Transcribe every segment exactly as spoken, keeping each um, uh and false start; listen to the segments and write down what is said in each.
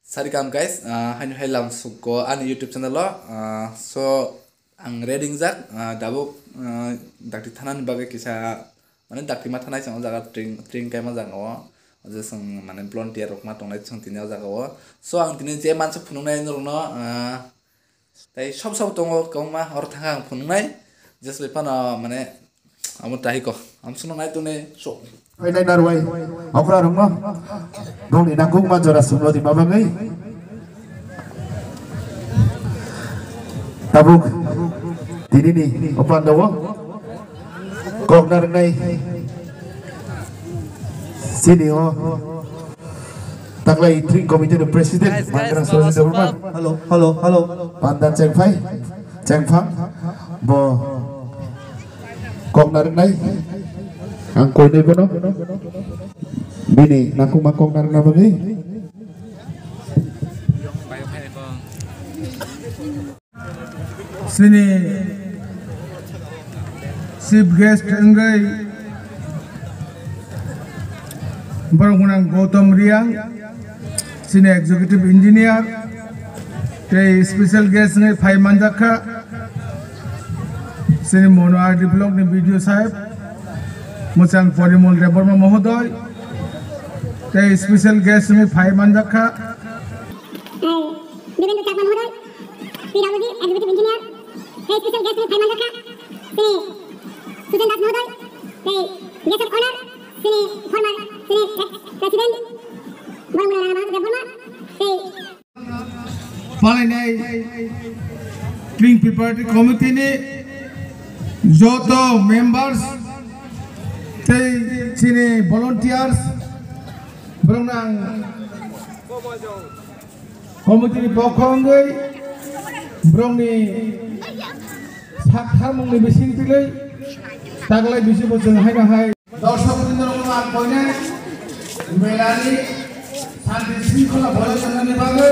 Sari kam guys, ah, haino hai lam suko ani YouTube channel o, ah, so ang ready wngjak, ah, dabuk, ah, dakti thanani bagwi kisa, mane dakti ma thanai chwng o jaga train, train kaima jaga o, o je chwng mane volunteer rok ma tongnai chwng tini o jaga o. So ang tini je mansa phunuknai norokno, ah, tei sob sob tongo kwbangma, oro thangkha ang phunuknai, just bai phano mane amo tahi ko, ang sono nai tuni so. Phainai narwai okra rokno, rokni nangkukma jora sumlo rima bagwi. Tabuk tinini opanda o kok narwknai chini o Taklai Tring Committee ni President, Mangrang Sorjit Debbarma. Hello, hello, hello. Panda chengphai, chengphang, bo kok narwknai. Ang koinai bono. Bini nangkukma kok narwkna bagwi. Chini chief guest wngwi borok gwnang Gautam Riang, chini executive engineer, tei special guest wngwi phai manjak kha chini Mono R D block ni B D O saheb, mwchang Porimol Debbarma mohodoy, tei special guest wngwi phai manjak kha. Bibendra Chakma mohodoy, P W D Executive Engineer, tei special guest ni phai manjak kha, tei Sujan Das mohodoy, tei guest of honor, chini former, chini ex president, Boromura Rana Bahadurja Debbarma, tei palainai Tring Preparatory Committee ni joto members tei chini volunteers, borokno ang committee ni pokho wngwi borokni sak tharmungni bising twiwi taklai bisi bo chwng haino hai. Dorshok bindorokno ang koinai melani shanti shringkhola bojai tongnani bagwi.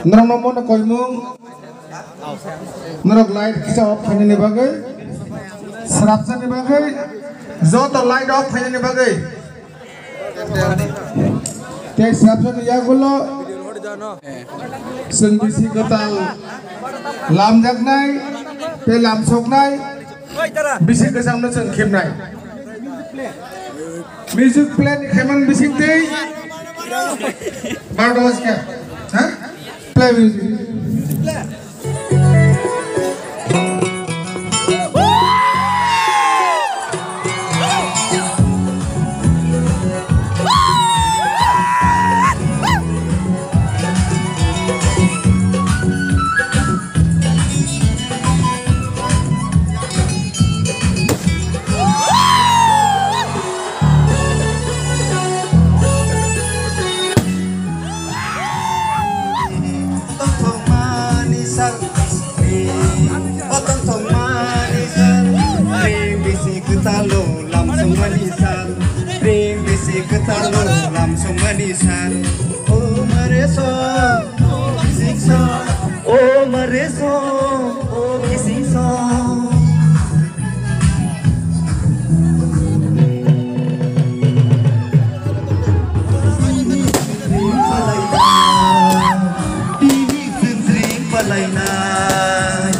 Norok no mono koimung. Norok light kisa off khainani bagwi, srapsani bagwi, joto light off khainani bagwi. Tei srapsani yagulo chwng bisi kwtal lamjaknai tei lamsoknai, bisi kwchangno chwng khibnai. Music play ni khaimani bisingtwi bardo waske, ha? Play music. Tongthokmani sal, o tongthokmani sal, ring bisi kwtalo lamsongmani sal, ring bisi kwtalo lamsongmani sal. O mare so, o kising so, o mare so, o kising so. Tini chwng tring palainai,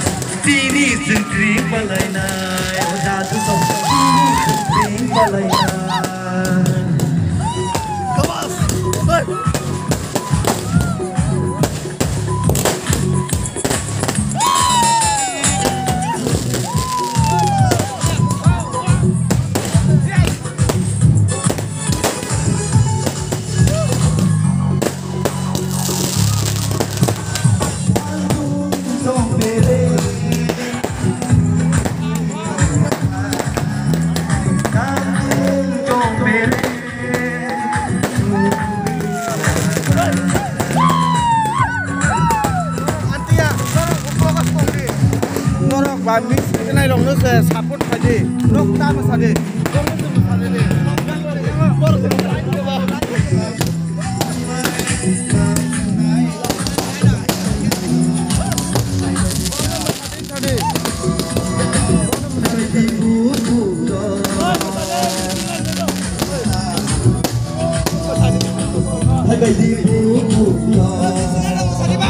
tini chwng tring palainai, o jadu tong tini chwng tring palainai. Ba mix khainai rokno se support khaidi, nok ta mwsadi, nok ta mwsadi de.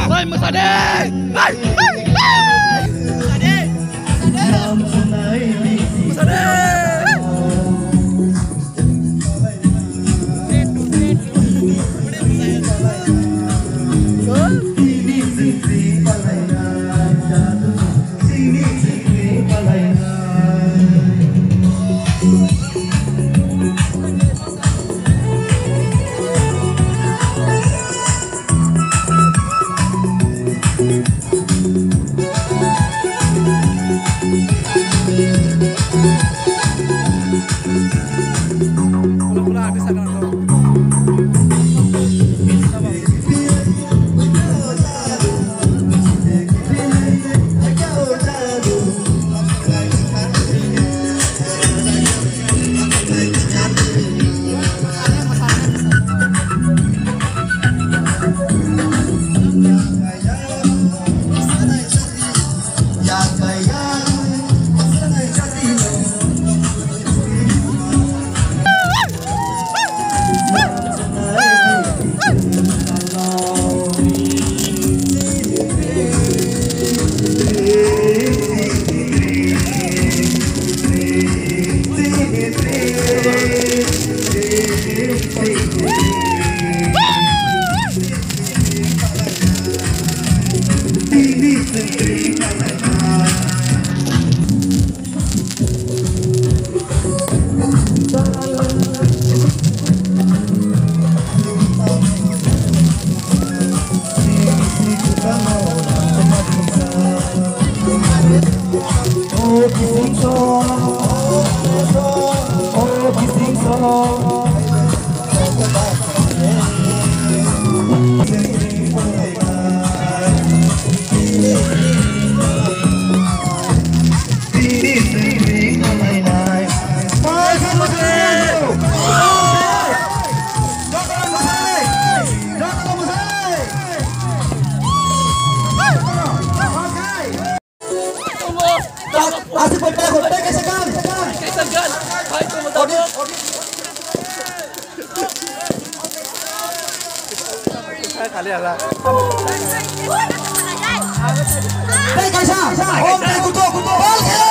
Hai, mwsadi! Hai, hai, hai! Mwsadi! Mwsadi! Asik bai, bai, bai, kaisa gan. Kaisa gan. Hai, tunggu, tunggu. Hai, khali hala. Bai, kaisa. Om, bai, kuto, kuto. Bal khe.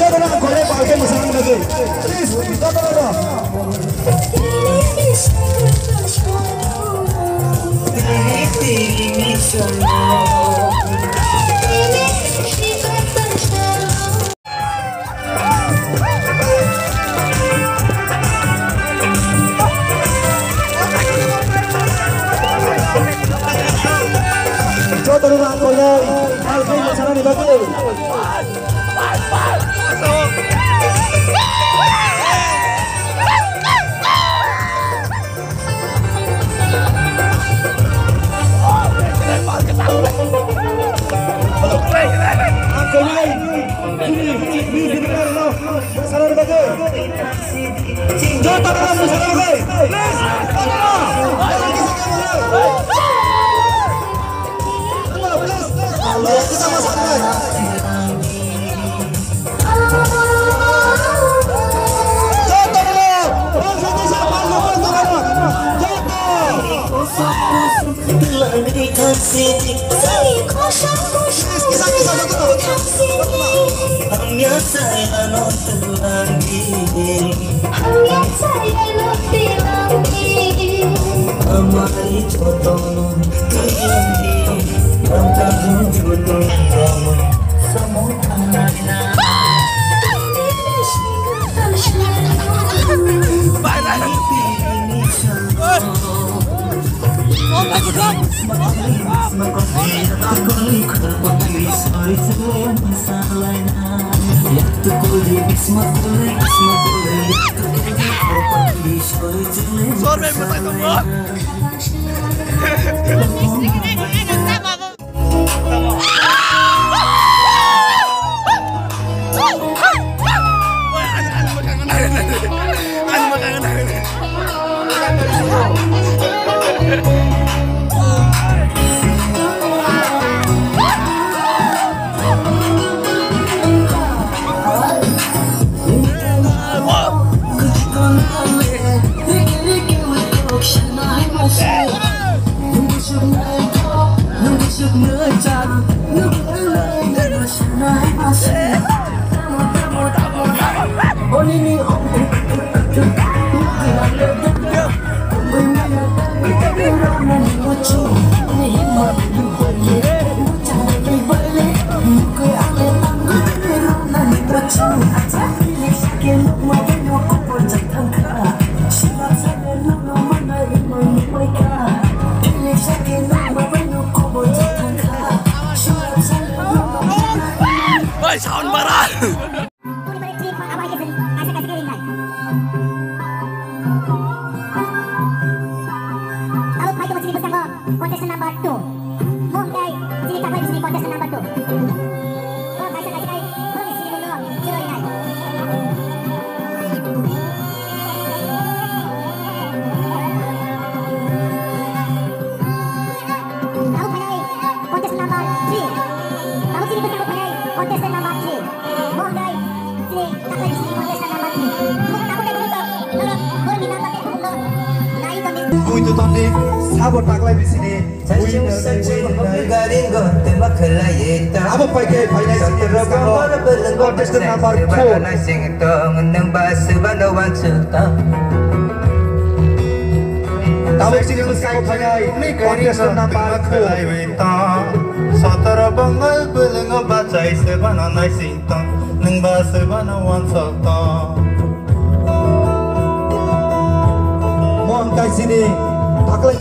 Jotono ang kolai palke mwsang nugwi. Please, jotono no. Jotono ang kolai palke mwsanani bagwi. Sor bai mwtai tongo. Oi, sound bara. Contestant number two. Mo hwnkhe chini taklai bisini contestant number two. O kaisa kaisa khai, borokni sini muitu chwrai nai. Tabuk phainai contestant number three. Tabuk chini bwskango phainai contestant number three. Mo hwnkhe chini taklai bisini contestant number three. Tabuk khe borok, borok, borokni number tei bumung no nai tongdi. Bui tu tongdi, sabo taklai bisini. Abo paikhe phainai sini bwskango contestant number four. Tabuk sini bwskango phainai contestant number four. Sotoro bongal bwlwngo bachai se bana naising tong, nwng ba se bana wansok tong. Mo hwnkhe sini taklai.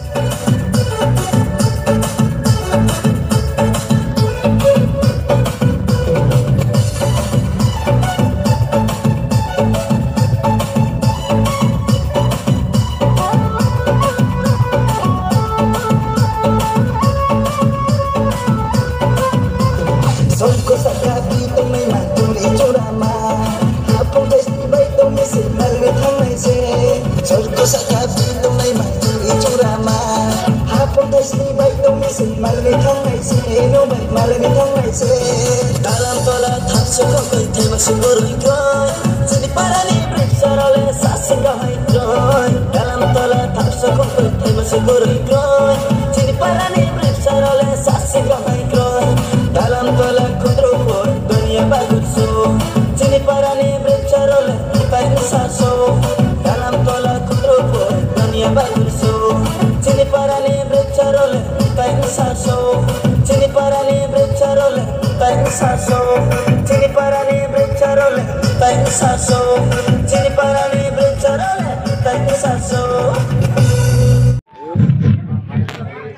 Sorgo saka bi tongnai mantur ichurama. Hapung testi bai tongni se malni thangnai se. Sorgo saka bi tongnai mantur ichurama. Hapung testi bai tongni se malni thangnai se. No bai malni thangnai se. Dalam tola thapsa kokoi thema se boroi koi. Chini parani bwrwi sarale sasi kahai koi. Dalam tola thapsa kokoi thema se boroi koi. Chini parani bwrwi sarale sasi kahai koi. Dalam tola khudro koi. Dunia bagus so, chini parani bwrwi charole, tai sa so. Dalam tola khudro koi, dunia bagus so, chini parani bwrwi charole, tai sa so. Chini parani bwrwi charole, tai sa so. Chini parani bwrwi charole, tai sa so. Chini parani bwrwi charole, tai sa so.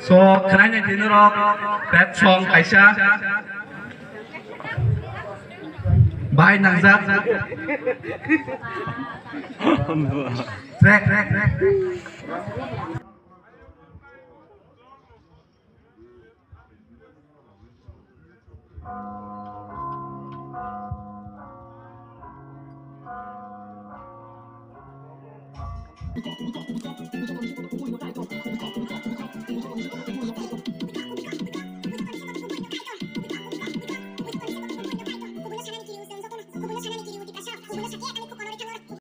So, khwnaini dinirok, rap song kaisa. Bahai nangjak. Track, track, track.